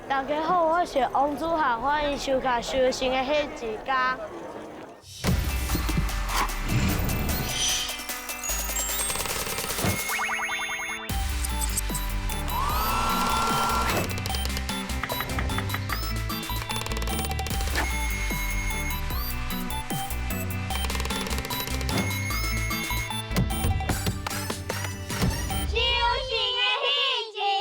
大家好，我是王子涵，歡迎收看《修行的彼一天》。修行的彼一天。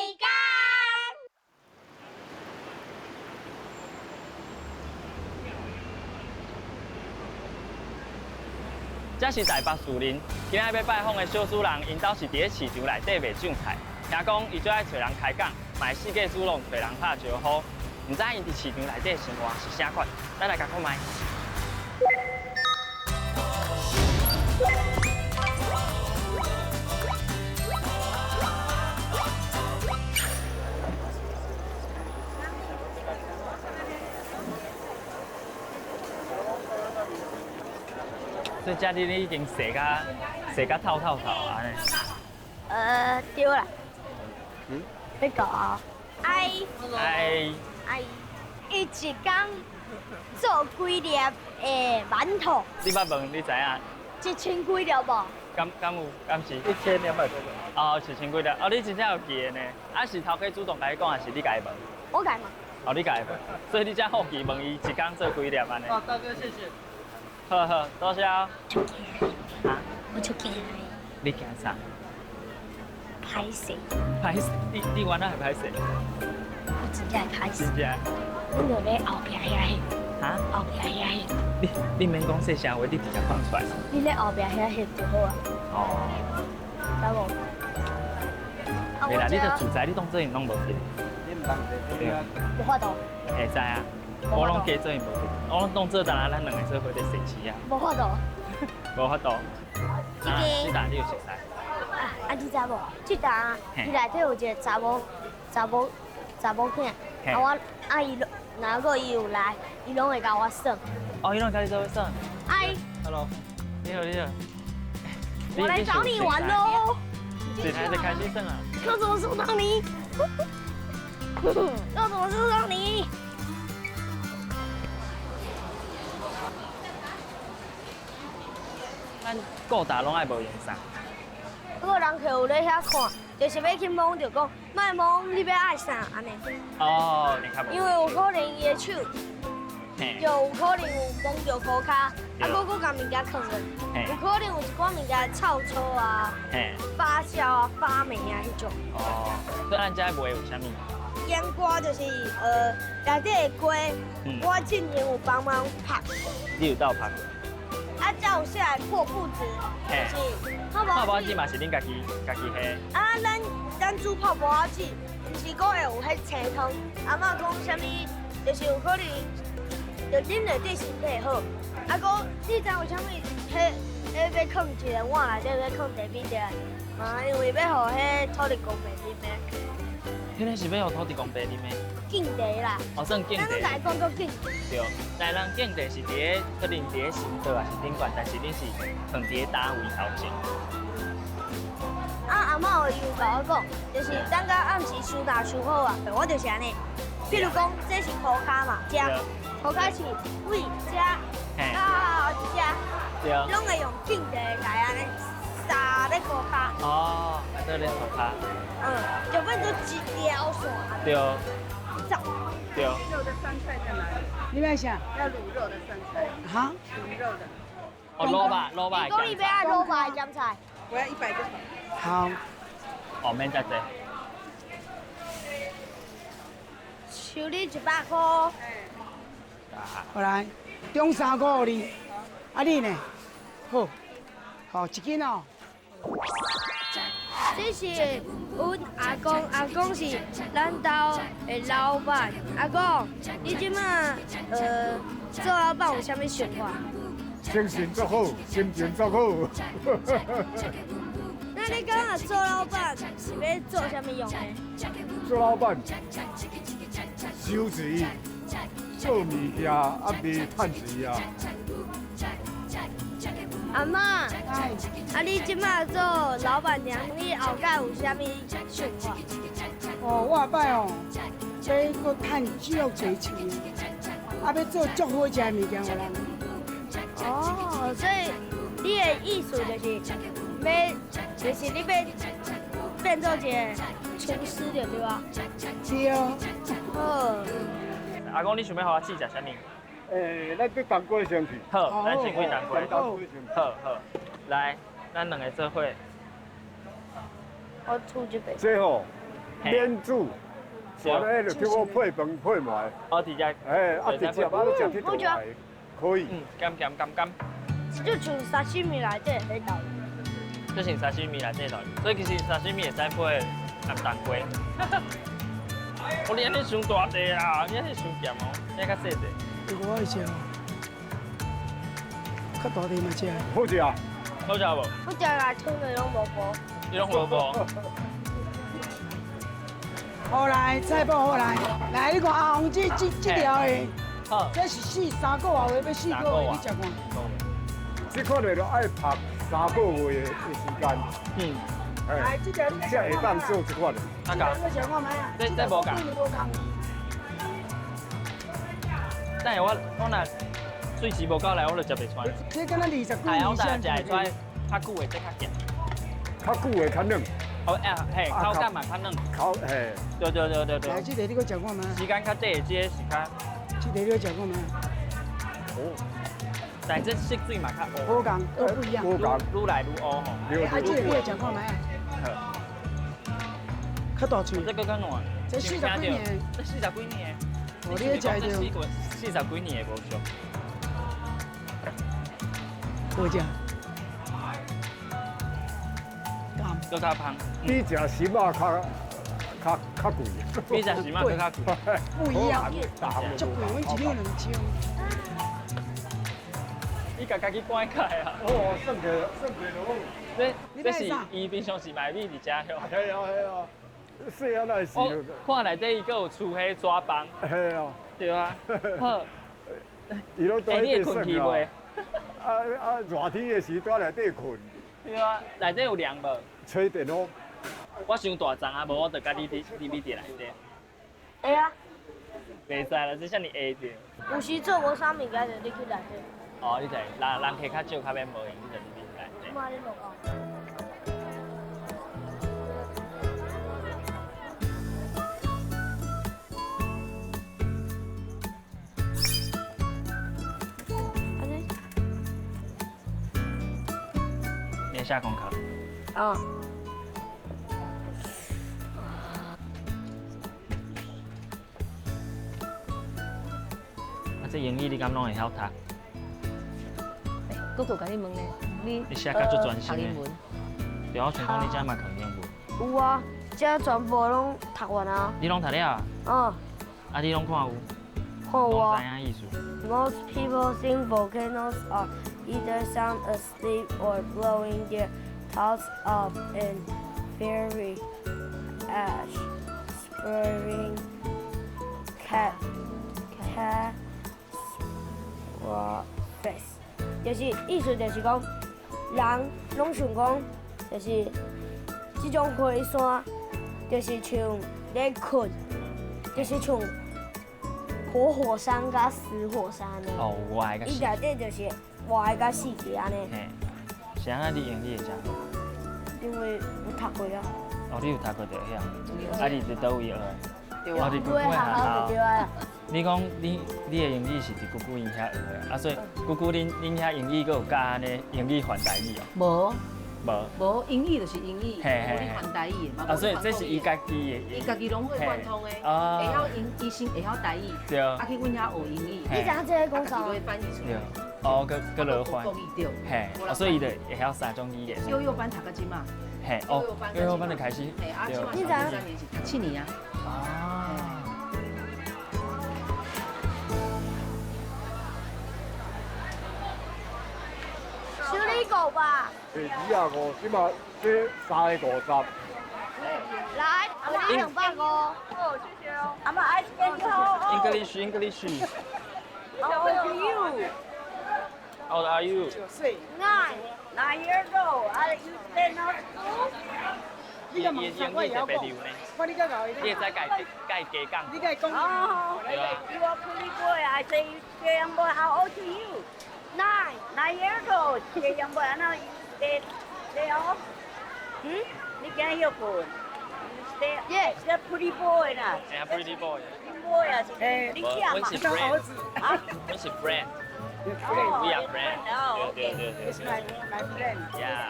這是台北樹林，今仔欲拜訪的小主人，𪜶兜是佇咧市場內底賣醬菜。聽講伊最愛揣人開講，嘛會四界主動揣人拍招呼。毋知𪜶佇市場內底生活是啥款？咱來共看覓。所以這你已經洗甲洗甲透透透啊！對啦。嗯？你講啊？哎。哎。哎，伊一工做幾粒的饅頭？你捌問你知影？一千幾粒無？敢敢有？敢是？1200多個。哦，一千幾粒。哦，你真正有記的呢？啊，是頭家主動共你講，還是你共伊問？我共伊問。哦，你共伊問，所以你才好奇問伊一工做幾粒按呢？哦，大哥，謝謝。好好，多謝。啊？我足驚的。你驚啥？歹勢。歹勢？你原來會歹勢？我真正會歹勢。真正。阮就咧後壁遐翕。哈？後壁遐翕。你免講細聲話，你直接講出來。你咧後壁遐翕就好啊。哦。知無？袂啦，你著自在，你當做𪜶攏無去。你毋通坐，對啊。無法度。會知啊，我攏加做𪜶無去，我攏當做當咱兩个做伙咧洗錢啊。無法度。無法度。啊，這搭你有熟似？啊，你知無？這搭伊內底有一個查某、查某、查某囝，啊我啊伊，若果伊有來，伊攏會共我耍。哦，伊攏會共你做伙耍。哎。 Hello，你好，你好。我來找你玩囉。現在就開始耍啊！要怎麼送到你？要怎麼送到你？咱顧大攏愛無閒啥？有人客有咧遐看，就是欲去摸著講，莫摸，你欲愛啥按呢？哦，你較無。因為有可能伊的手，就有可能有摸著塗跤，啊，閣閣共物件囥落，有可能有一寡物件臭臭啊、發酵啊、發霉啊彼種。哦，所以咱遮賣有啥物？醃鍋就是內底的鍋，我之前有幫忙拍。你有鬥拍？啊，才有寫來破布子，就是泡泡粿子嘛是恁家己家己下。啊，咱煮泡粿子，毋是閣會有彼清湯。阿嬤講啥物，就是有可能，就啉落對身體好。啊，閣你知為啥物？彼彼欲囥一个碗內底，欲囥茶米茶？嘛，因為欲予彼土地公伯啉的。彼个是欲予土地公伯啉的？敬茶啦。哦，算敬茶。咱來講閣敬。對，但人敬茶是佇咧可能佇咧神桌還是頂懸，但是恁是放佇咧單位頭前。啊，阿嬤有共我講，就是等到暗時收納收好啊，我就是按呢。比如講，這是塗跤嘛，這塗跤是位這到這，攏會用敬茶來按呢灑咧塗跤。哦，來做咧塗跤。嗯，就變做一條線。對。對。肉的酸菜在哪裡？你欲啥？要滷肉的酸菜。哈？滷肉的。哦，滷肉，滷肉。你講你欲愛滷肉的鹹菜。我要100個。好。哦，免遮濟。收你100塊。好來，中三塊予你，啊你呢？好，好一斤哦。這是阮阿公，阿公是咱兜的老闆。阿公，你這馬做老闆有啥物想法？精神足好，心情足好。那你感覺做老闆是欲做啥物用的？做老闆收錢、做物件啊，賣趁錢啊。阿嬤，啊你這馬做老闆娘，你後蓋有啥物想法？哦，我後擺哦，要閣趁足濟錢，啊，欲做足好食的物件予人。哦，所以你的意思就是欲，就是你欲變做一個廚師就對啊？對。好。阿公，你想欲予我試食啥物？咱去冬瓜先去。好，咱先去冬瓜。冬瓜先。好好，來，咱兩個做伙。我出這邊。這吼免煮，完了就叫我配飯配糜。哦，直接。哎，啊直接啊，你食鐵道來，可以。嗯，甘咸甘甘。這就像沙西米內底的道理。這像沙西米內底道理，所以其實沙西米會使配鹹冬瓜。哦，你按呢傷大塊啦，你按呢傷鹹哦，你較細塊。我愛食，較大塊嘛食。好食。好食無？好食啦，吞的攏無無。你攏無無？好來，菜脯好來，來你看阿紅這條的，這是3個外月，欲4個月，你食看。這款的就愛曝3個月的時間。嗯。來，這條你才會當做這款的。啊，你食看覓啊？這無仝。等下我若水匙無夠來，我就食袂出來。這敢若20幾年我食會出來，較久的這較鹹。較久的較軟。哦，哎，嘿，口感嘛較軟。口嘿。對對對對對。來，這個你閣食看覓？時間較短的這個是較。這個你閣食看覓？哦。但這色水嘛較烏。無仝，都不一樣。無仝，愈來愈烏吼。啊，這個你閣食看覓？好。較大喙。這閣較爛。這40幾年。這40幾年。哦，你咧食著。40幾年的無俗。好食。閣較芳。比食蕈仔較貴。比食蕈仔閣較貴。不一樣，足貴，阮一兩兩千。你家己搬開啊？哦，算起算起就好。這是伊平常時賣米佇遮遐。係啊係啊，細漢那時。看內底伊閣有厝彼紙房。係啊。對啊。好。伊攏欸，你會睏去袂？啊啊！熱天的時蹛內底睏。對啊，內底有涼無？吹電風。我傷大欉啊，無我就共你佇你佇內底。會啊。袂使啦，這啥爾會著。有時做無啥物件，就入去內底。哦，你就人人客較少，較免無閒，你就入去內底。媽，你落啊。你写功课。啊。啊，這英語你敢攏會曉讀？欸，哥哥共你問咧，你寫甲足專心的。對，我想講你這嘛可能英文。有啊，這全部攏讀完啊。你攏讀了？嗯。啊，你攏看有？看有啊。攏知影意思。 Most people think volcanoes are either sound asleep or blowing their tops up in fiery ash, spewing catastrophes。就是意思就是講，人攏想講，就是這種火山，就是像咧睏，就是像活火山佮死火山呢。哦，活的佮死。伊內底就是活的佮死去按呢。嘿，是按怎你英語會遮好？因為有讀過啊。哦，你有讀過就會曉。啊，你佇佗位學的？對啊。哦，佇姑姑學校。對啊。你講你的英語是佇姑姑𪜶遐學的，啊，所以姑姑恁遐英語閣有教按呢英語翻台語哦？無。無。無，英語就是英語，無你翻台語的嘛。啊，所以這是伊家己的。伊家己攏會貫通的，會曉英，伊先會曉台語，對。啊去阮遐學英語。你知影這個講啥？家己會翻譯出來。哦，閣閣落翻。國語對。嘿，所以伊就會曉三種語言。幼幼班讀到這馬。嘿，哦，幼幼班就開始。嘿，啊，這馬小學三年級讀7年啊。啊。修理狗吧。 25，這馬這3个50。來，阿媽200塊。哦，謝謝哦。阿媽愛吃煙頭。 English, English. How old are you? How old are you? 9. 9 years old. You stay in school? 伊伊英語特別溜呢。看你較𠢕你會使共伊加講。你共伊講。哦。對啊。 You are pretty boy. I say, young boy, how old are you? 9. 9 years old. Young boy, I know you stay, stay off. 嗯？你今休困？Stay. Yes. That pretty boy 啦。哎呀，pretty boy。 boy 啊，你我是 friend。啊？我是 friend。We are friend. 對對對對。 It's my friend. Yeah.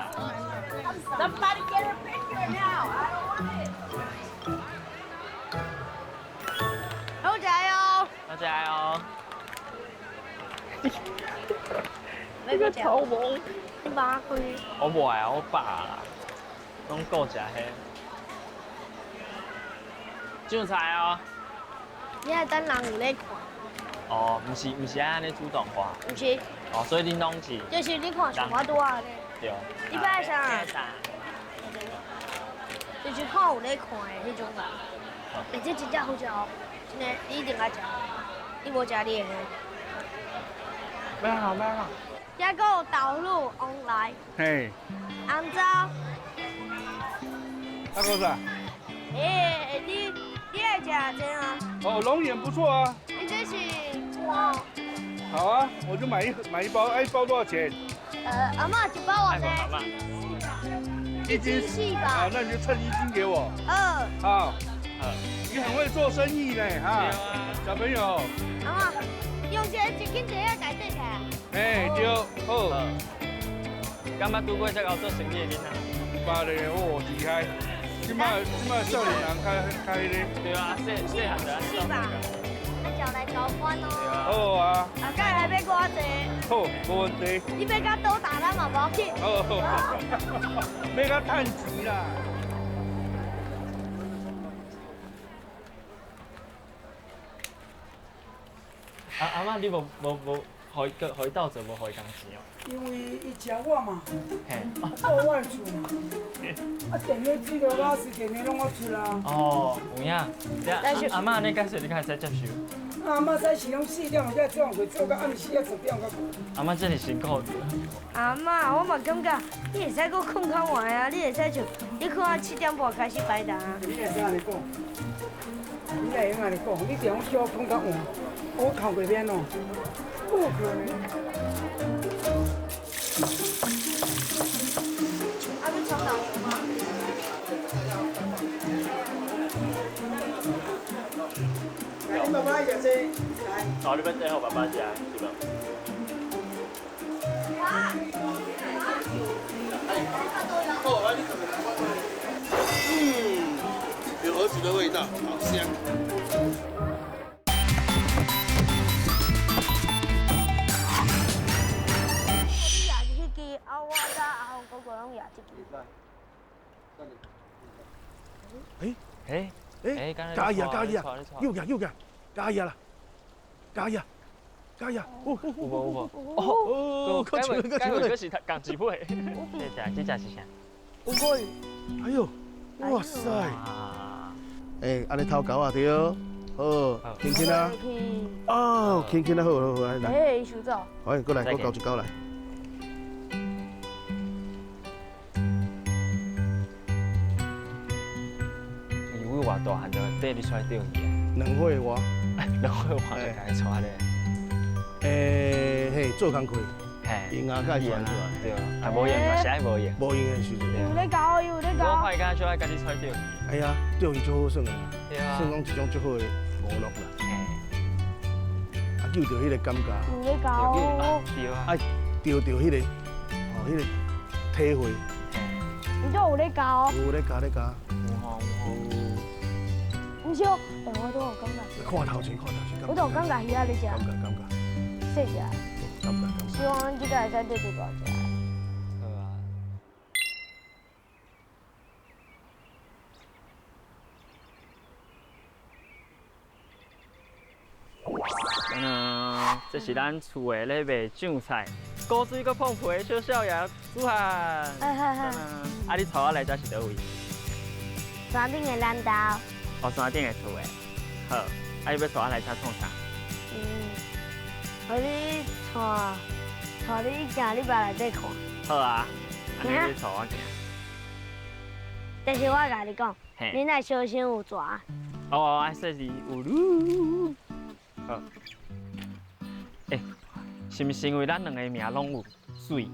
Somebody get a picture now. I don't want it. 好食哦。好食哦。你個頭毛。你把開。我無愛，我飽啦。攏顧食彼。上菜哦。你愛等人有咧看。哦，毋是毋是按呢主動化。毋是。哦，所以恁攏是。就是你看像我拄仔呢。對。你欲愛啥？就是看有咧看的彼種人。欸，這真正好食哦，真的，你一定愛食。你無食你會。欲好欲好。抑閣有豆乳旺來。嘿。紅棗。阿哥啥？欸，你愛食這啊？哦，龍眼不錯啊。你這是哇。好啊，我就買一包，哎，一包多少錢？阿嬤一包偌濟？一斤400。好，那你就稱1斤給我。嗯。好。你很會做生意呢，哈，小朋友。阿嬤，用這一斤一下共對起來。哎，對，好。感覺拄過這個做生意的囡仔。爸咧，哦，厲害！這擺少年人較彼个。對啊，細細漢就按是吧？啊，叫來交關哦。好啊。啊，敢會來買偌濟？好，無問題。你欲佮倒打咱嘛無要緊。好，欲佮趁錢啦。阿嬤，你無予伊鬥做，無予伊工錢哦？因為伊食我嘛，顧我的厝嘛，啊電話水著瓦斯電話攏我出啊。哦，有影。阿嬤，你解說你敢會使接受？阿嬤早時攏4點才做過，做到暗時啊10點較困。阿嬤真是辛苦。阿嬤，我嘛感覺你會使閣睏較晚啊，你會使像你睏到7點半開始排檔啊。你會使按呢講，你會用按呢講，你定叫我睏較晚，我睏過免哦，不可能。啊，欲炒豆腐嗎？來，你爸爸愛食這，來。哦，你欲這予爸爸食，是無？嗯，有兒子的味道，好香。你舉這支，啊，我佮阿紅哥哥攏舉這支。哎哎加伊啊，加伊啊，又夾又夾，加伊啦，加伊啊，加伊啊，哦有無有無？哦，夠長夠長該是共一尾。這隻是啥？有尾。哎呦，哇塞！哎，按呢偷狗啊對，好，輕輕啊，哦，輕輕啊，好好好，來。哎，收走。好，過來，我交一交來。伊為偌大漢就綴你出來釣魚啊？ 2歲外。 2歲外就共伊帶咧。嘿，做工課，閒啊，佮伊帶出來。對啊，啊無閒嘛是愛無閒。無閒的時陣。有咧教，有咧教。我看伊敢若就愛家己出來釣魚。哎呀，釣魚足好耍的，算講一種足好的娛樂啦。啊，釣著彼個感覺。有咧教。對啊。啊，釣著彼個，哦，彼個體會。你就有咧教。有咧教咧教。有吼有吼。毋是哦，欸，我都有感覺。看頭前，看頭前。我都有感覺魚仔咧食。感覺感覺。細隻。感覺感覺。希望咱這個會使釣著大隻。好啊。嗯，這是咱厝的咧賣醬菜，古錐閣碰皮的小少爺子涵。啊，你帶我來這是佗位？山頂的南投。哦，山頂的厝的。好，啊，你欲帶我來這創啥？嗯，我你帶你行，你捌內底看。好啊，按呢你帶我行。但是我共你讲，你若小心有蛇。哦，爱说是有噜。好。欸，是毋是因为咱两个名拢有水，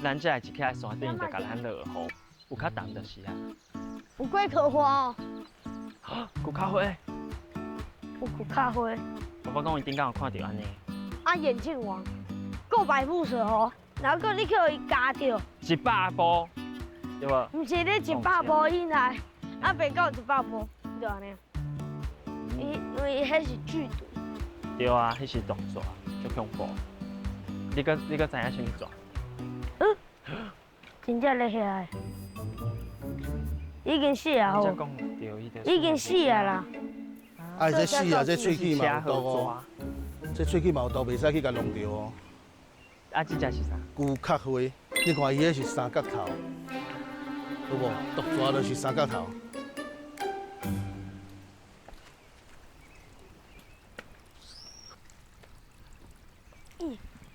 咱才会一起来山顶就共咱落雨，有较重就是啊。有龟壳花哦。啊，古卡花。有古卡花。爸爸讲伊顶工有看著按呢。啊，眼镜王，够百步蛇哦，然后阁你去予伊咬著。100步，对无？毋是你100步以内，啊，袂到100步，就按呢。伊因为彼是剧毒。对啊，彼是毒蛇，足恐怖。你阁知影啥物蛇？嗯，真正咧遐个，已经死啊！吼，已经死啊啦。啊，这死啊，这喙齿嘛有毒哦。这喙齿嘛有毒，袂使去共弄著哦。啊，这只是啥？龟壳花，你看伊彼是三角头，有无？毒蛇就是三角头。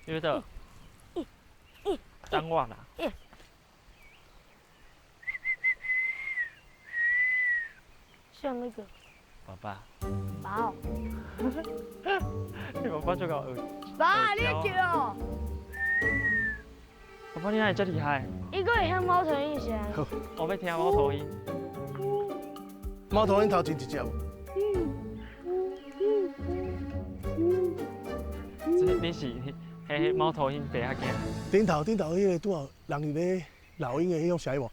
你要倒？等我啦。像那个。爸爸。爸哦。你爸爸就搞学。爸，你叫。爸爸，你哪会这厉害？伊阁会晓猫头鹰声。我欲听猫头鹰。猫头鹰头前一只。这你是彼猫头鹰白仔囝。顶头顶头，彼个拄好人伫咧老鹰的彼种声无？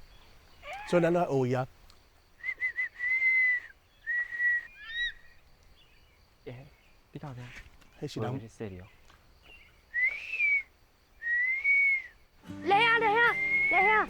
所以咱来学伊啊。欸，你敢有听？彼是人。来啊来啊来啊！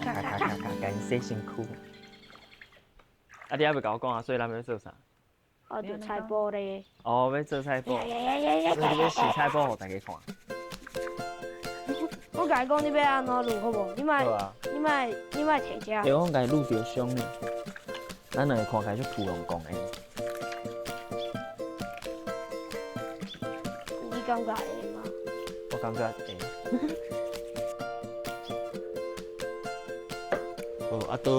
咔咔咔咔，共伊洗身躯。啊，你还袂共我讲啊？所以咱欲做啥？哦，就菜脯咧。哦，欲做菜脯。所以你欲洗菜脯予大家看。我共你讲，你欲按怎滷好无？你莫，你莫，你莫提这。对，我共伊滷著伤呢。咱两个看起来足土龙公的。你感觉会吗？我感觉会。好，啊刀，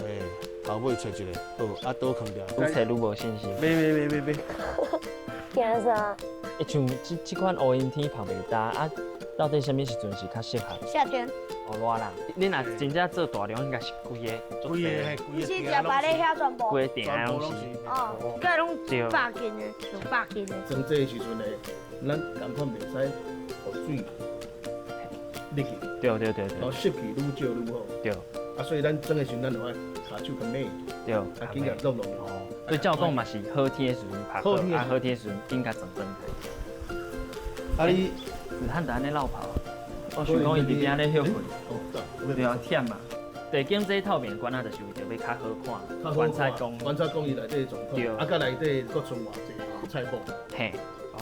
欸，头尾揣一个，好，啊刀囥掉。愈揣愈无信心。袂袂袂袂袂。惊啥？欸，像这款乌阴天晒袂焦啊，到底啥物时阵是较适合？夏天。哦，热啦！你若真正做大量，应该是规个。规个，规个。是食白咧遐全部。规个店拢是。哦，该拢100斤的，200斤的。装这个时阵呢，咱仝款袂使予水入去。对对对对。然后湿气愈少愈好。对。啊，所以咱装的时阵，咱就爱跤手较猛。对。啊，紧共弄落。哦。所以照讲嘛是好天的时阵晒好，啊好天的时阵紧共装装。啊你，子汉就按呢落跑，我想讲伊伫边仔咧歇睏。对啊，忝嘛。地景这透明罐仔，就是为著欲较好看。棺材工，棺材工伊内底状况，啊，佮内底阁剩偌济菜脯。嘿。哦。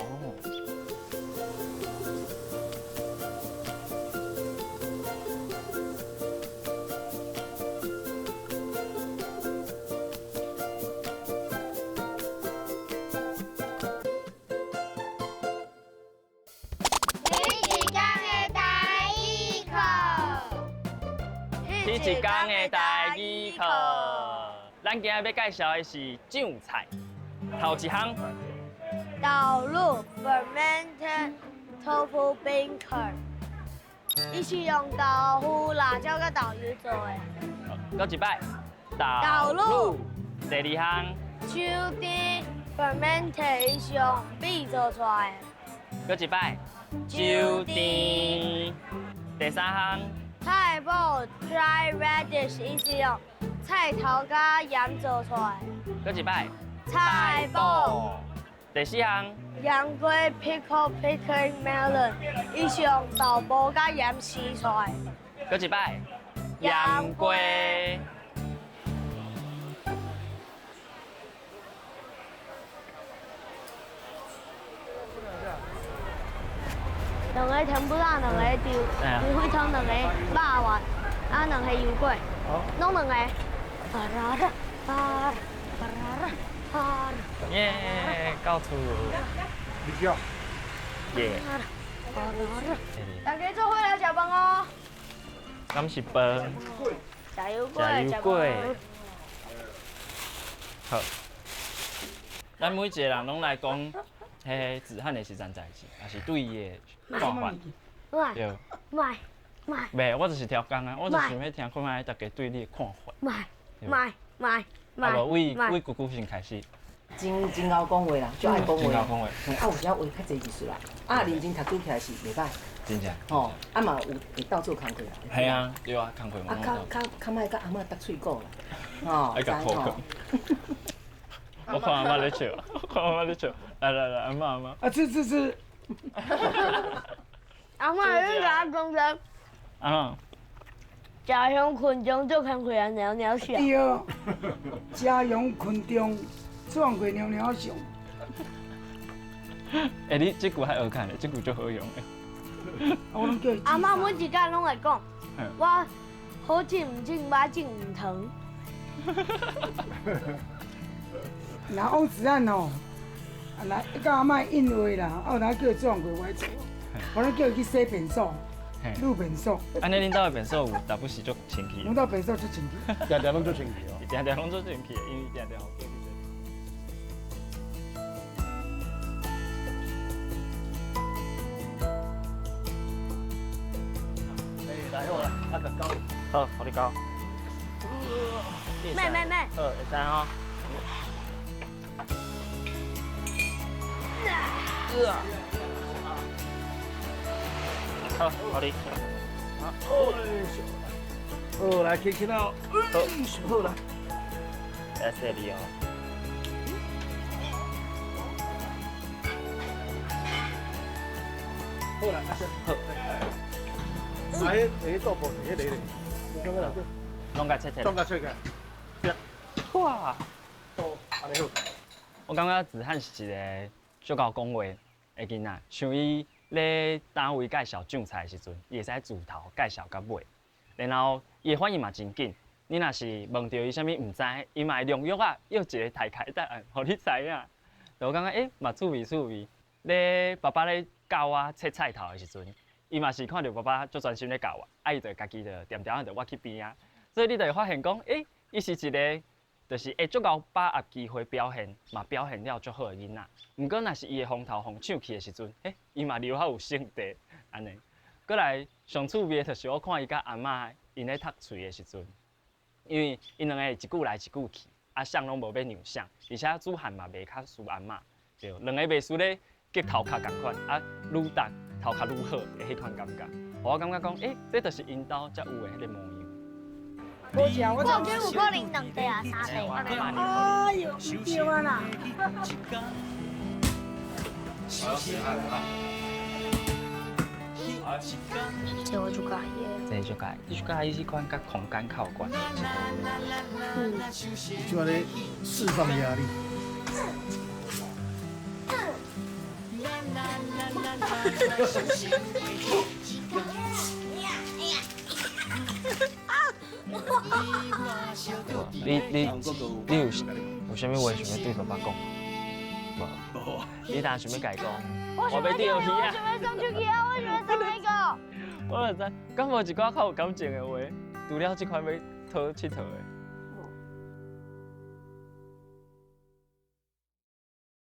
一工的台语课，咱今日欲介绍的是酱菜。头一项，导入 fermented tofu bean curd，伊是用豆腐、辣椒佮豆油做的。阁一摆，导入。第二项，手甜 fermented，伊是用米做出来的。阁一摆，酒甜。第三项。菜脯 dry radish，伊是用菜头佮盐做出来。阁一摆，菜脯。第四项，盐瓜 pickle pickling melon，伊是用豆腐佮盐丝出来。阁一摆，盐瓜。两个甜不辣，两个丢，牛血汤，两个肉丸，啊，两个油粿。弄两个。耶，到厝。你叫。耶。大家做伙来食饭哦。敢是饭？食油粿。食油粿。好。咱每一个人拢来讲，彼子汉的时阵代志，也是对伊的看法。对。买买。袂，我就是超工啊，我就想欲听看觅大家对你的看法。买买买买。啊无，为为姑姑先开始。真真𠢕讲话啦，足爱讲话。真𠢕讲话。啊，有时话较济意思啦。啊，认真读书起来是袂歹。真正。吼，啊嘛有会斗做工课啦。系啊，对啊，工课嘛。啊，较较较莫佮阿嬷搭喙鼓啦。吼，爱共苦讲。我看阿嬷咧笑，我看阿嬷咧笑。来来来，阿嬷阿嬷。啊，吃吃吃。阿嬷，你共我讲啥？啊。家乡群众做工课啊，猫猫笑。对，家乡群众做工课猫猫笑。欸，你这句还学看咧，这句足好用的。我拢叫伊。阿嬷每一工拢会讲，我好种毋种，歹种毋糖。那王子汉吼，啊来，甲阿嬷应话啦，啊有当叫伊做工课，我爱做，我拢叫伊去洗便所。滷便所。按呢，恁兜的便所有逐不时足清气？阮兜便所足清气，定定拢足清气哦。定定拢足清气，因为定定予叫去洗。哎，来好啦，啊，共交。好，予你交。妹妹妹。好，会使吼。好，好哩。好，来，轻轻啊，好，好啦。来，洗你哦。好啦，阿好。来，迄倒布，迄个咧，你感觉哪？拢共切切。拢共切开。哇！好，按呢好。我感觉子汉是一个足𠢕讲话的囡仔，像伊咧单位介绍种菜的时阵，伊会使自头介绍到尾，然后伊的反应嘛真紧。你若是问著伊啥物毋知，伊嘛会用约啊，约一个大概答案，予你知影。就我感觉欸，嘛趣味趣味。咧爸爸咧教我切菜头的时阵，伊嘛是看著爸爸足专心咧教我，啊伊就家己就恬恬仔就我去边仔，所以你就会发现讲，欸，伊是一个就是会足𠢕把握机会表现，嘛表现了足好的囡仔。毋过若是伊的风头予抢去的时阵，欸，伊嘛留较有性地按呢。阁来上趣味的就是我看伊佮阿嬷𪜶咧读喙的时阵，因为𪜶两个一句来一句去，啊，谁拢无欲让谁，而且子涵嘛袂较输阿嬷，对，两个袂输咧激头壳仝款，啊，愈读头壳愈好的彼款感觉，予我感觉讲，欸，这就是𪜶兜才有的彼个模样。无食，我我觉得有可能两块啊，三块。哎呦，毋对啊啦！这我就佮意。这就佮意，你就佮意这款佮空间较有关的。嗯。就按呢释放压力。你你你有有啥物话想欲对爸爸讲？无。你当想欲共伊讲？我想欲钓鱼啊！我想欲送出去啊！我想欲送那个。我就知，敢无一寡较有感情的话，除了这款欲讨𨑨迌的。